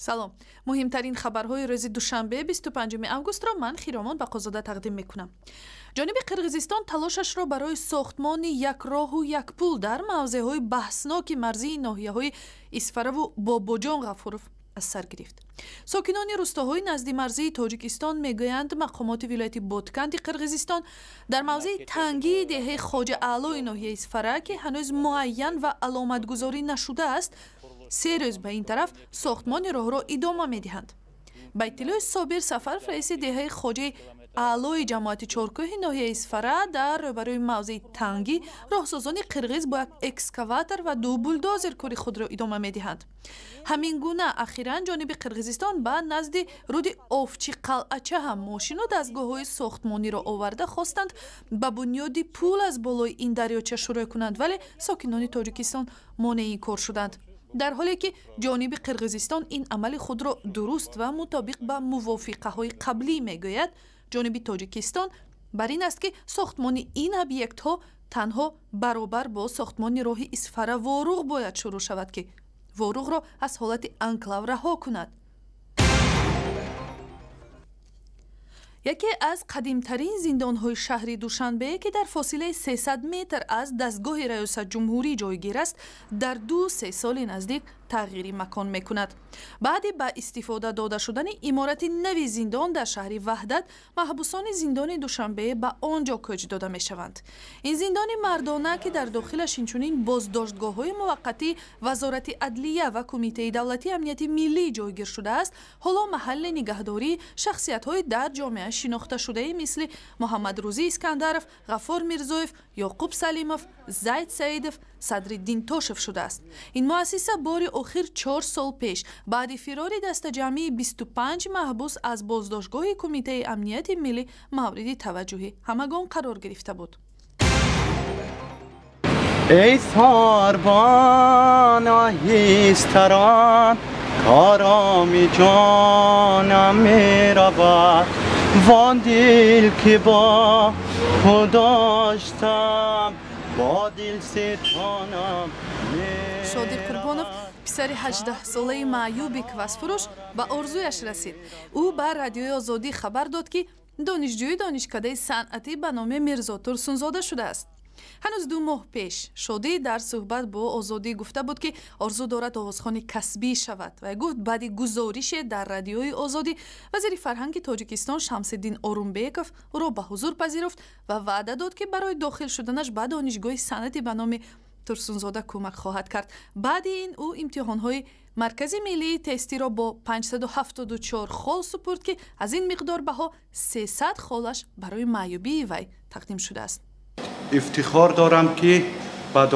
Салом. Муҳимтарин хабарҳои рӯзи душанбе, 25 августро ман, Хиромон Бақозода, тақдим мекунам. Ҷониби Қирғизистон талошашро барои сохтмони як роҳу як пул дар мавзеъҳои баҳсноки марзии ноҳияҳои Исфараву Бобоҷон Ғафуров аз сар гирифт. Сокинони рустоҳои наздимарзии Тоҷикистон мегӯянд, мақомоти вилояти Ботканди Қирғизистон дар мавзеи Тангии деҳаи Хоҷа Аълои ноҳияи Исфара, ки ҳанӯз муайян ва аломатгузорӣ нашудааст, 3 рӯз ба ин тараф сохтмони роҳро идома медиҳанд. Ба иттилои Собир Сафаров, раиси деҳаи Хоҷаи Аълои ҷамоати Чоркӯҳи ноҳияи Исфара, дар рӯбарӯи мавзеи Тангӣ роҳсозони қирғиз бо як экскаватор ва ду булдозер кори худро идома медиҳанд. Ҳамин гуна, ахиран ҷониби Қирғизистон ба назди руди Овчи Қалъача ҳам мошину дастгоҳҳои сохтмониро оварда, хостанд ба бунёди пул аз болои ин дарёча шурӯъ кунанд, вале сокинони Тоҷикистон монеи ин кор шуданд. Дар ҳоле ки ҷониби Қирғизистон ин амали худро дуруст ва мутобиқ ба мувофиқаҳои қаблӣ мегӯяд, ҷониби Тоҷикистон бар ин аст, ки сохтмони ин объектҳо танҳо баробар бо сохтмони роҳи Исфара Воруғ бояд шурӯъ шавад, ки Воруғро аз ҳолати анклав раҳо кунад. Яке аз қадимтарин зиндонҳои шаҳри Душанбе, ки дар фосилаи 300 метр аз дастгоҳи раёсатҷумҳурӣ ҷойгир аст, дар 2-3 соли наздик тағйири макон мекунад. Баъди ба истифода дода шудани иморати нави зиндон дар шаҳри Ваҳдат, маҳбусони зиндони Душанбе ба он ҷо кӯч дода мешаванд. Ин зиндони мардона, ки дар дохилаш инчунин боздоштгоҳҳои муваққатии Вазорати адлия ва Кумитаи давлатии амнияти миллӣ ҷойгир шудааст, ҳоло маҳалли нигаҳдории шахсиятҳои дар ҷомеа шинохташудаи мисли Муҳаммадрӯзӣ Искандаров, Ғаффор Мирзоев, Ёқуб Салимов, Зайд Саидов, Садриддин Тошев шудааст. Ин муассиса бори охир 4 сол пеш, баъди фирори дастаҷамъии 25 маҳбус аз боздоштгоҳи Кумитаи амнияти миллӣ, мавриди таваҷҷӯҳи ҳамагон қарор гирифта буд. Эй сарбон, оҳистарон, короми ҷонам меравад, вон дил ки бо ту доштам, бо дил ситонам. Шодир Қурбонов, писари 18-солаи маъюби квасфурӯш, ба орзуяш расид. Ӯ ба Радиои Озодӣ хабар дод, ки донишҷӯи донишкадаи санъатӣ ба номи Мирзо Турсунзода шудааст. Ҳанӯз 2 моҳ пеш Шодӣ дар суҳбат бо Озодӣ гуфта буд, ки орзу дорад овозхони касбӣ шавад, ва гуфт, баъди гузорише дар Радиои Озодӣ вазири фарҳанги Тоҷикистон Шамсиддин Орумбеков ӯро ба ҳузур пазируфт ва ваъда дод, ки барои дохил шуданаш ба донишгоҳи санъати ба номи Турсунзода кӯмак хоҳад кард. Баъди ин ӯ имтиҳонҳои Маркази миллии тестиро бо 574 хол супурд, ки аз ин миқдор баҳо 300 холаш барои маъюбии вай тақдим шудааст. Ифтихор дорам, ки ба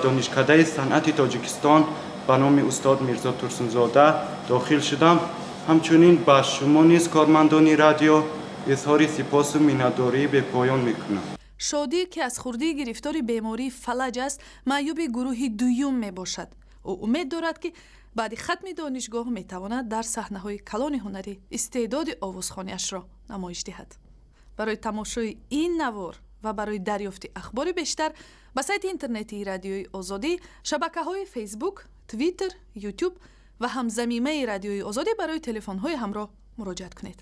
донишкадаи санъати Тоҷикистон ба номи устод Мирзо Турсунзода дохил шудам. Ҳамчунин ба шумо низ, кормандони радио, изҳори сипосу миннатдории бепоён мекунам. Шодӣ, ки аз хурдӣ гирифтори бемории фалаҷ аст, маъюби гурӯҳи дуюм мебошад. Ӯ умед дорад, ки баъди хатми донишгоҳ метавонад дар саҳнаҳои калони ҳунарӣ истеъдоди овозхониашро намоиш диҳад. Барои тамошои ин навор ва барои дарёфти ахбори бештар ба сайти интернетии Радиои Озодӣ, шабакаҳои Фейсбук, Твиттер, Ютуб ва ҳамзамимаи Радиои Озодӣ барои телефонҳои ҳамроҳ муроҷиат кунед.